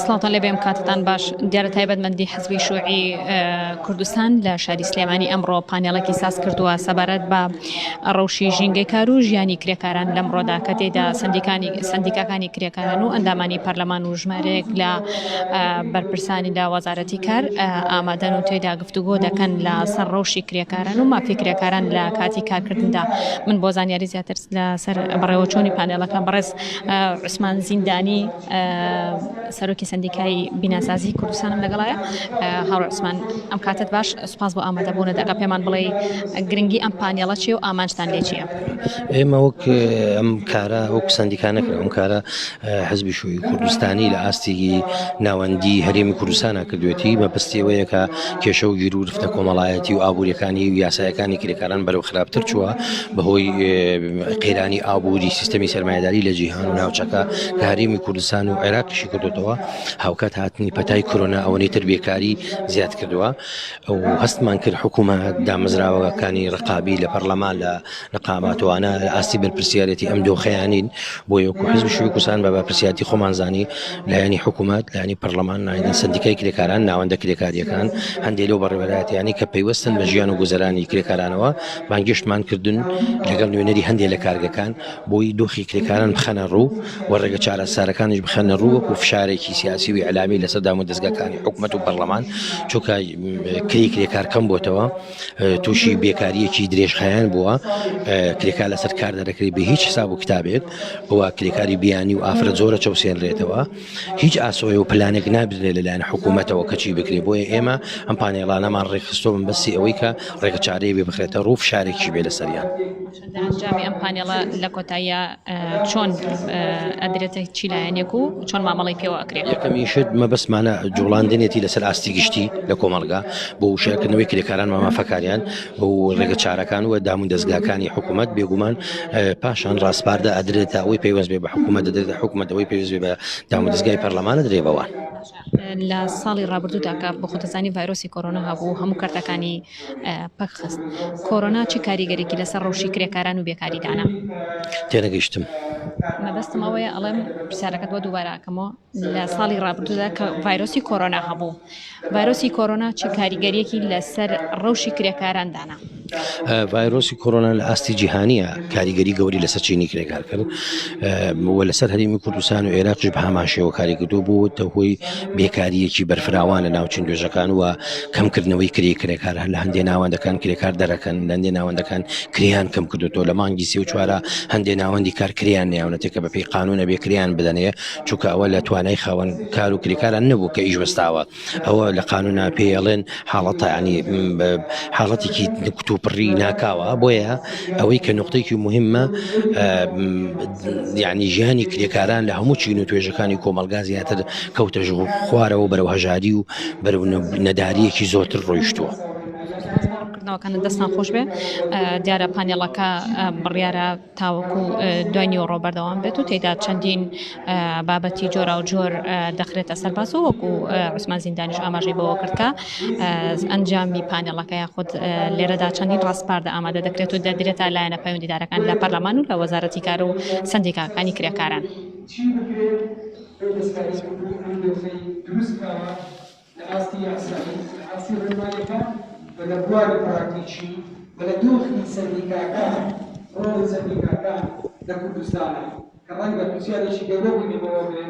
سڵاوتان لێبێ ئەم کاتتان باش دیارە تایبەتمەندی حزبی شوعی کوردستان لە شاری سلێمانی ئەمڕۆ پانێڵێکی ساز کردووە سەبارەت بە ڕەوشی ژینگەی کار و ژیانی کرێکاران لەمڕۆدا کە تێدا سندیکانی سندیکاکانی کرێکاران و ئەندامانی پەرلەمان و ژمارەیەک لە بەرپرسانی لە وەزارەتی کار ئامادەن و تێدا گفتوگۆ دەکەن لە سەر ڕەوشی کرێکاران و مافی کرێکاران لە کاتی کارکردندا من بۆ زانیاری زیاتر لەسەر بەڕێوەچوونی پانێڵەکە بەڕێز عوسمان زیندانی سەرۆکی سندیکای بیناسازی کوردستانم لەگەڵایە هاوڕێ عوسمان ئەم کاتت باش سوپاس بۆ ئامادەبوونت ئەگە پێمان بڵێ گرنگی ئەم پانێڵە چیە و ئامانجتان لێ چییە؟ ئێمە وەک ئەم کارە وەک سندیکا نەکرا ئەم کارە حزبی شوعی کوردستانی لە ئاستێکی ناوەندی هەرێمی کوردستانە کردوێتی مەبەستی ئەوەیە کە کێشە و گیرو گرفتە کۆمەڵایەتی و ئابووریەکانی و یاسایەکانی کرێکاران بەرەو خراپتر چووە بەهۆی قەیرانی ئابووری سیستەمی سەرمایەداری لە جیهان و ناوچەکە کە هەرێمی کوردستان و عێراقیشی کردوتەوە هاوکات هاتنی پەتای کۆرۆنا ئەوەی تر بێکاری زیاد کردووە و هەستمان کرد حکوومەت دامەزراوەکانی ڕقابی لە پەرلەمان لە نقاباتوانە لە ئاستی بەرپرسیارەتی ئەم دۆخەیانین بۆ یەکو حزب شوی کوردستان بە بەرپرسیارەتی خۆمان زانی لایەنی حکوومەت لایەنی پەرلەمان لایەنی سندیکای کرێکاران ناوەندە کرێکاریەکان هەندێک لەو بەڕێوەبەرایەتیانی کە پەیوەستن بە ژیان و گوزەرانی کرێکارانەوە بانگێشتمان کردن لەگەڵ نوێنەری هەندێک لە کارگەکان بۆی دۆخی کرێکاران بخەنە ڕوو و ڕێگە چارەسەرەکانیش بخەنە ڕوو وەکو فشارێکی سیاسی و ئیعلامی لەسەر دام و دەزگاکانی حکومەت و پەرلەمان چونکە کرێی کرێکار کەم بۆتەوە تووشی بێکاریەکی درێژخایەن بووە کرێکار لەسەر کار دەرەکرێت بە هیچ حساب و کتابێک و کرێکاری بیانی و ئافرەت زۆرە چەوسێنرێتەوە هیچ ئاسۆی و پلانێک نابرێت لەلایەن حکوومەتەوە کەچی بکرێت بۆیە ئێمە ئەم پانێڵانەمان ڕێکخستۆ من بەسی ئەوەی کە ڕێگە چارەی بێ بخرێتە ڕوو فشارێکی بێ لەسەریان. ئەنجامی ئەم پانێڵە لە کۆتاییە چۆن ئەدرێتە چی لایەنێک و چۆن مامەڵی پێوە ئەکرێت؟ یەکەمین شت مەبەستمانە جوڵاندنێتی لەسەر ئاستی گشتی لە کۆمەڵگا بۆ وشیارکردنەوەی کرێکاران و مافەکانیان و ڕێگە چارەکان و دام و دەزگاکانی حکوومەت بێگومان پاشان ڕاسپاردە ئەدرێتە ئەوەی پەیوەست بێ بە حکوومەت دەدرێتە حکوومەت ئەوەی پێویست بێ بە دام و دەزگای پەرلەمان دەدرێ بەوان. لە ساڵی ڕابردوودا کە بە خۆتەزانی ڤایرۆسی کۆرۆنا هەبوو هەموو کەرتەکانی پەک خست کۆرۆنا چی کاریگەرێکی لەسەر ڕەوشی کرێکاران و بێکاری دانا؟ تێنەگەیشتم. مەبەستم ئەوەیە ئەڵێم پرسیارەکەت بۆ دووبارە ئەکەمەوە لە ساڵی ڕابردوودا کە ڤایرۆسی کۆرۆنا هەبوو ڤایرۆسی کۆرۆنا چ کاریگەریەکی لەسەر ڕەوشی کرێکاران دانا؟ ڤایرۆسی کۆرۆنا لە ئاستی جیهانیە کاریگەری گەوری لەسەر چینی کرێکار کرد و لەسەر هەرێمی کوردستان و عێراقیش بە هەمان شێوە کاری کردو بوو هۆی بێکاریەکی بەرفراوان لە ناو چین توێژەکان و کەمکردنەوەی کرێی کرێکار هەر لە هەندێ ناوەندەکان کرێکار دەرەکەن لە هەندێ ناوەندەکان کرێیان کەم کردوتەوە لە مانگی سێ و چوارە هەندێ ناوەندی کار کرێیان نیاونەتێ کە بەپێی قانونە بێ کرێیان بدەنێ چونکە ئەوە لە توانای خاوەن کار و کرێکاران نەبوو کە ئیش وەستاوە ئەوە لە قانونا پێی ئەڵێن حاڵەتە ینی حاڵەتێکی کتوپڕی ناکاوە بۆیە ئەوەی کە نقطەیەکی مهمە یعنی ژیانی کرێکاران لە هەموو چین و توێژەکانی کۆمەلگا زیاتر کەوتە خوارەوە بەرەو هەژاری و بەرەو نەداریەکی زۆرتر ڕۆیشتووە. کردنەوەکانت دەستان خۆش بێ دیارە پانێڵەکە بڕیارە تاوەکو دوای نیوەڕۆ بەردەوام بێت و تێدا چەندین بابەتی جۆرا و جۆر دەخرێتە سەر باس و وەکو عوسمان زیندانیش ئاماژەی بەوە کرد کە ئەنجامی پانێڵەکە یاخود لێرەدا چەندین ڕاسپاردە ئامادە دەکرێت و دەدرێتە لایەنە پەیوەندیدارەکان لە پەرلەمان و لە وەزارەتی کار و سەندیکاکانی کرێکاران. چی بکرێت بۆ دەستکاریکردنی ئەم دۆخەی دروستکراوە لە ئاستی یاسایی، لە ئاستی ڕێنماییەکان و لە بواری پراکتیکی و لە دۆخی سەندیکاکان، ڕۆڵی سەندیکاکان لە کوردستانا، کە ڕەنگە پرسیارێکی گەورە بووی بەوە بێ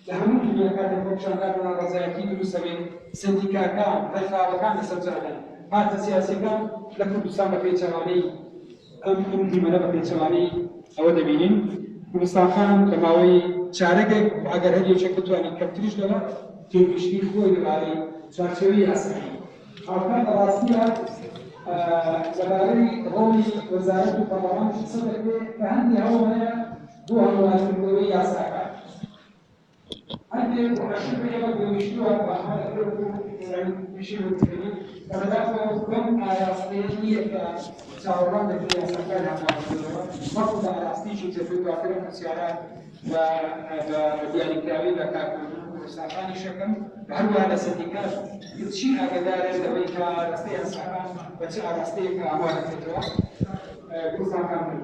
لە هەموو دنیا کاتێک خۆپیشاندان و ناڕەزایەتی دروست ئەبێ، سەندیکاکان، ڕێکخراوەکان لەسەر جادەن، پارتە سیاسیەکان لە کوردستان بە پێچەوانەی ئەم ئەم دیمەنە بە پێچەوانەی ئەوە دەبینین کوردستان خان لە ماوەی چارەگێک و ئەگەر هەر یەکێک بتوانێت کەمتریش لەوە تێگەیشتنی خۆی لەبارەی چوارچێوەی یاسایی هاوکات لە ڕاستیدا لەبارەی ڕۆڵی وەزارەت و پەرلەمانیش قسە دەکرێت کە هەندێ هەوڵ هەیە بۆ هەموارکردنەوەی یاساکان. هەندێک ڕەشی بە ئێمە گەیشتووە بە هەمان وەکو پیشەی وەرگرتنی کە بەداخەوە بەم ئاراستەیە نییە کە چاوەڕوان دەکرێت یاساکان هەموار بکرێنەوە بەڵکو بە ئاراستەیەکی تر دواتر ئەم پرسیارە بە دیاریکراوی لە کاک کوردستانخانی شەکەم هەروەها لە سەندیکاش چی ئاگادارن لەوەی کە ئاراستەی یاساکان بە چ ئاراستەیەک هەموار دەکرێتەوە کوردستانخان.